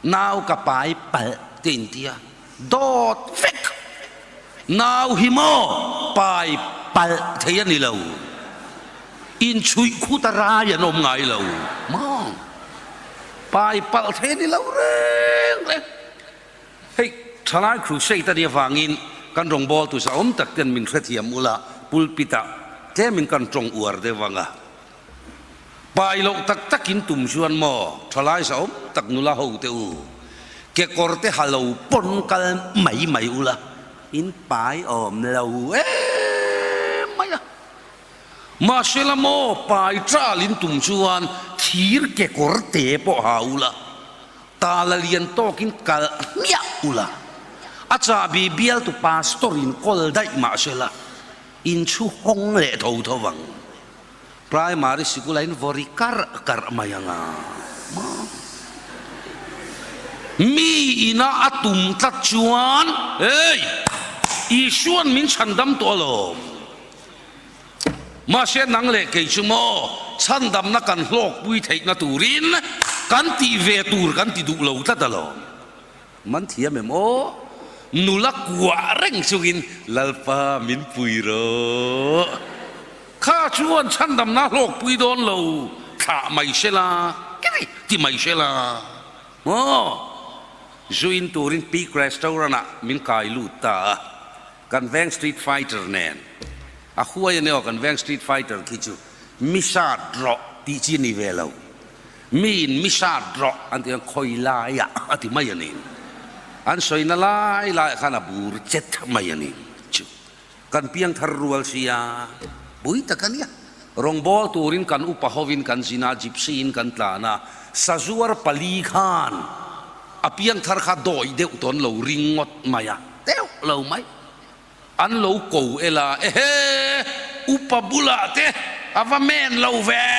Nau ka pai palh te in tia dawt vek. Nau hi maw pai palh thei a ni lo. Inchhuih khut a rai an awm ngai lo maw. Pai palh thei a ni lo reng reng. Hei Thalai Crusade a nih avangin kan rawngbawltu zahawm tak ten min hrethiam ula pulpit ah tlemin kan tawng uar deuh ang a. Pai loh tak takin tum chuan maw thalai zahawm tak nula ho te u, kekawr te ha lo pawn kal mai mai ula in pai awm lo em mai a. Mahsela maw pai ṭal in tum chuan thir kekawr te pawh ha ula. Tala lian tawkin kalh hmiah ula, a chahbi bialtu pastor in kawl daih mah sela, in chhu hawng leh tho tho vang. Primary sikul ah in vawri karh karh mai ang a. Mi ina a tum tlat chuan, Hey! Isuan min chhandam tawh alawm. Mahse nang leh kei chu maw chhandamna kan hlawkpui theihna turin kan tih ve tur kan ti duh lo tlat alawm. Man thiam em aw? Nula kuah reng chungin Lalpa min pui rawh. Kha chuan chhandamna hlawkpui dawn lo thlah mai se la, kiri ti mai se la maw? Zuin turin Peak Restaurant ah min kai lut ta a. Kan veng street fighter nen a huai a nia aw kan veng street fighter khi chu mi sat rawh tih chi a ni ve lo mi in mi sat rawh an tih khan khawi lai ah a ti mai a ni an sawi na lai lai ah khan a bur chet mai a ni chu kan piang thar rual sia pui tak a nia rawngbawl turin kan upa hovin kan zin a gypsy in kan tlan a sazuar pali khan a piang thar kha dawi deuh tawn lo ring ngawt mai a. Deuh lo mai. An lo ko ela, Ehe! Upa bulah te a va men lo ve!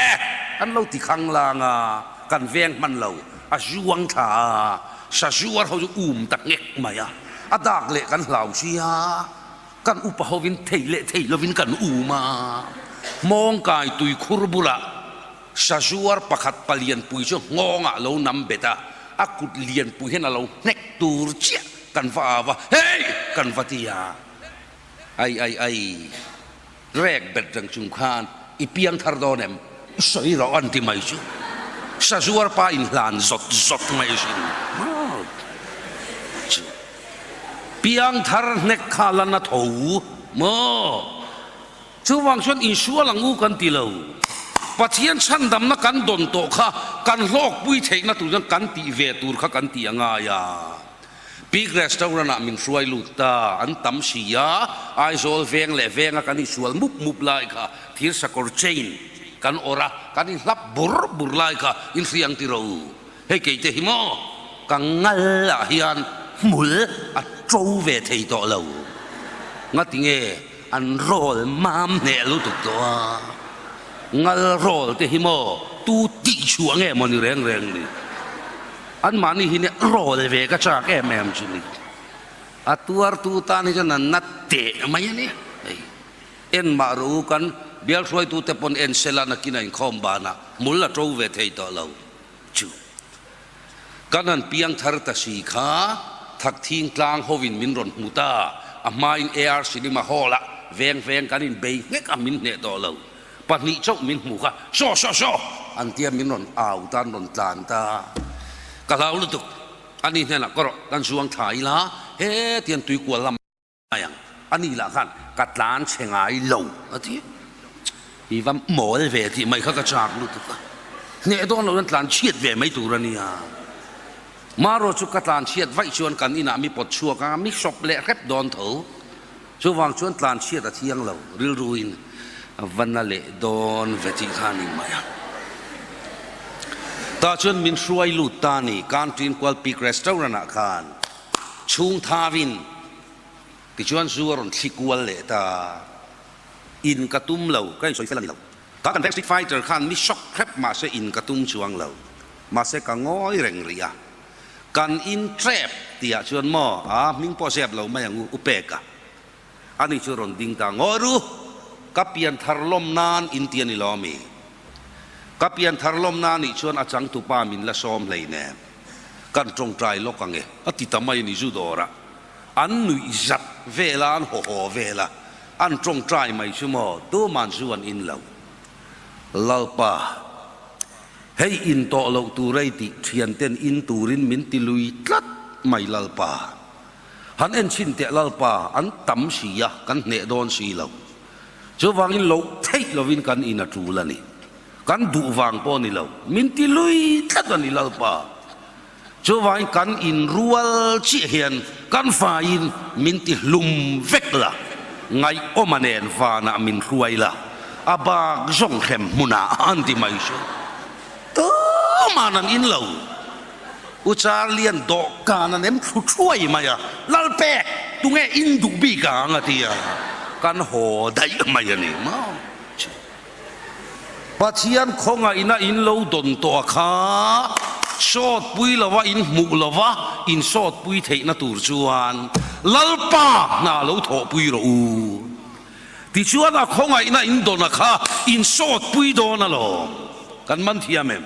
An lo ti khang lang a, kan veng hman lo, a zuang thla a, sazuar ho chu um ta nghek mai a, a dak leh kan hlau sia, kan upa hovin thei leh thei lovin kan um a, hmawngkai tuikhur bulah sazuar pakhat palianpui chu nghawngah lo nam bet a, a kut lianpui hian a lo hnek tur chiah. Kan va au a, Hey! Kan va ti a, Ai ai ai, rek bet reng chung khan i piang thar dawn em? Sawi rawh an ti mai chu. Sazuar pa in hlan zawt zawt mai sin. Chu piang thar hnek kha la na tho maw? Chuvang chuan insual ang u kan ti lo. Pathian chhandamna kan dawn tawh kha kan hlawkpui theihna tur chuan kan tih ve tur kha kan tih a ngai a. Peak Restaurant ah min hruai lut ta, an tam si a, Aizawl veng leh venga kan insual mup mup lai kha thir sakawr chain kan awrh a, kan inhlap bur bur lai kha inhriang ti ro. Hei keite hi maw ka ngal ah hian hmul a to ve thei tawh lo. Ngatinge An rawl mam hneh lutuk tawh a, ngal rawl te hi maw tu tih chhuah nge maw ni reng reng ni. Anmahni hi nia rawl ve ka chak em em chu ni. A tuartu tan hi chuan an na teh mai a nia. Hei en mah rawh u kan bial hruaitute pawn en sela nakin a inkhawm banah hmul a to ve thei tawh lo chu. Kan han piang thar ta si kha Thakthing tlang hovin min rawn hmu ta, a hmain AR Cinema Hall ah veng veng kan inbei nghek a min hneh tawh lo. Pahnih chauh min hmu kha Saw saw saw! an tia min rawn au ta an rawn tlan ta. Ka hlau lutuk, ani hnenah ka rawh kan zuang thla ila hetiang tuikual lam mai ang. Ani lah khan ka tlan chhe ngai lo a ti. I va mawl ve tih mai kha ka chak lutuk a. Hneh dawn lo hian tlan chhiat ve mai tur a nia. Marawh chu ka tlan chhiat vaih chuan kan inah mi pawt chhuak a, mi hrawp leh hrep dawn tho. Chuvang chuan tlan chhiat a thiang lo, rilruin va na leh dawn ve tih kha a ni mai a. Tah chuan min hruai lut ta a ni, Canteen Kual Peak Restaurant ah khan chhung thawin Tichuan zu a rawn thli kual leh ta. In ka tum lo, ka insawi fel a ni lo. Ka kan veng Street Fighter khan mi shock hrep mahse in ka tum chuang lo. Mahse ka ngawi reng rih a. Kan in trap tihah chuan maw a hming pawh zep lo mai ang u, u pek a. Ani chu rawn ding ta ngawi ru, ka pian thar lawm nan in ti a ni lo ami? Ka pian thar lawm nan nih chuan a changtupa min la sawm hleinem. Kan tawngtai lawk ang e, a ti ta mai a ni zu dawrah. An nuih zat vel a, an haw haw vel a, an tawngtai mai chu maw, tuman zu an in lo. Lalpa, hei in tawh loh tur ei tih thianten in turin min ti lui tlat mai Lalpa. Han en chhin teh Lalpa, an tam si a, kan hneh dawn si lo. Chuvangin loh theih lovin kan in a tul a ni. Kan duh vang pawh a ni lo, min ti lui tlat a ni Lalpa. Chuvangin kan inrual chiah hian kan faiin min ti hlum vek la, ngaihawma nen vanah min hruai la, a bak zawng hrem hmunah an ti mai chu. Tuman an in lo. U Charlie-a'n dawhkan a nem thlu thuai mai a, Lalpek, tunge in duh bik ang a ti a, kan haw daih mai a ni maw. Pathian khawngaihna in lo dawn tawh a kha sawtpui lova in hmuh lova in sawtpui theihna tur chuan Lalpa hna lo thawhpui rawh u. Tichuan a khawngaihna in dawn a kha in sawtpui dawn alawm. Kan man thiam em?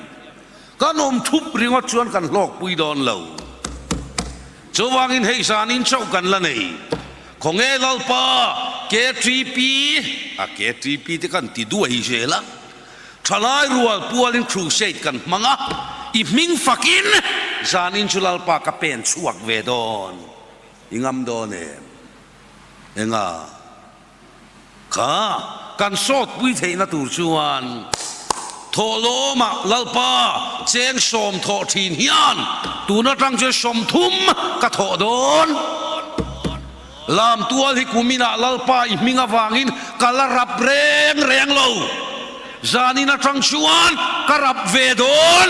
Kan awm thup ringawt chuan kan hlawkpui dawn lo. Chuvangin hei zanin chauh kan la nei. Khawnge Lalpa, KTP, a KTP te kan ti duai zel a, thalai rual pualin crusade kan hmang a, i hming fakin zanin chu Lalpa ka pen chhuak ve dawn. I ngam dawn em? Enga? Kha kan sawtpui theihna tur chuan thawhlawmah Lalpa cheng sawm thawh thin hian tun atang chuan 30 ka thawh dawn. Lamtual hi kuminah Lalpa i hming avangin ka la rap reng reng lo. Zanin atang chuan ka rap ve dawn.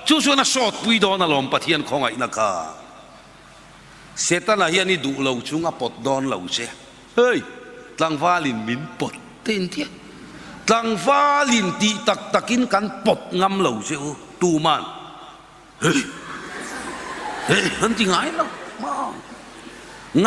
Chu chuan a sawtpui dawn alawm Pathian khawngaihna kha. Setana hian i duh lo chung a pawt dawn lo che. Hei! Tlangvalin min pawt te in tia. Tlangvalin tih tak takin kan pawt ngam lo che u. Tuman, Hei! Hei! An ti ngai lo.